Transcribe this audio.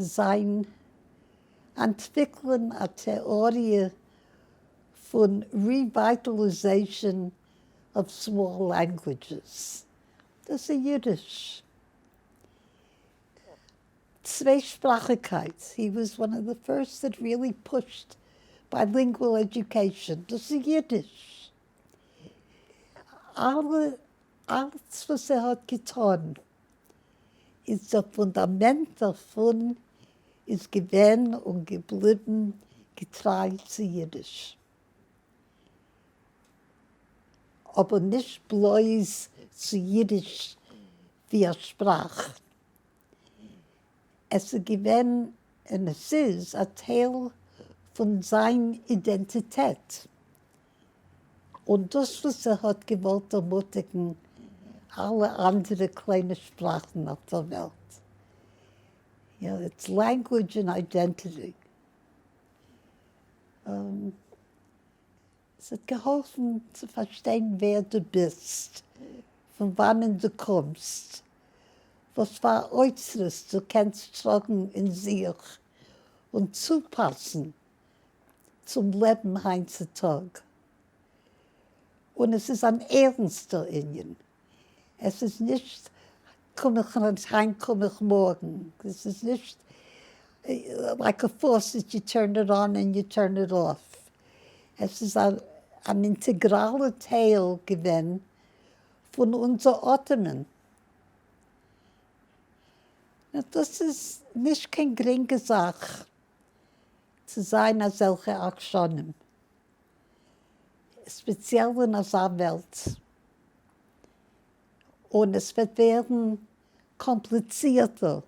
זיין אנטוויקלען א טעאריע פון revitalization of small languages. דאס איז אידיש. צוויי-שפראכיקייט, he was one of the first that really pushed bilingual education, דאס איז אידיש. אלע, אלץ וואס ער האט געטון איז דער פונדאמענט דערפון איז געווען און געבליבן געטריי צו אידיש. אבער נישט בלויז צו אידיש ווי א שפראך. עס איז געווען און עס איז א טייל פון זיין אידענטיטעט. און דאס וואס ער האט געוואלט דערמוטיגן אלע אנדערע קליינע שפראכן אויף דער וועלט. יא, it's language and identity. עס האט געהאלפן צו פארשטיין ווער דו ביסט, פון וואנען דו קומסט, וואס פאר אוצרות דו קענסט טראגן אין זיך און צופאסן צום לעבן היינט צו טאג. און עס איז אן ערנסטער ענין. עס איז נישט קום איך היינט קום איך מארגן, עס איז נישט like a faucet you turn it on and you turn it off, עס איז אן אינטעגראלע טייל געווען פון אונזער אטעמען. דאס איז נישט קיין גרינגע זאך צו זיין אזעלכע עקשנים. ספעציעל אין אזא וועלט, און עס וועט ווערן קאמפליצירטער.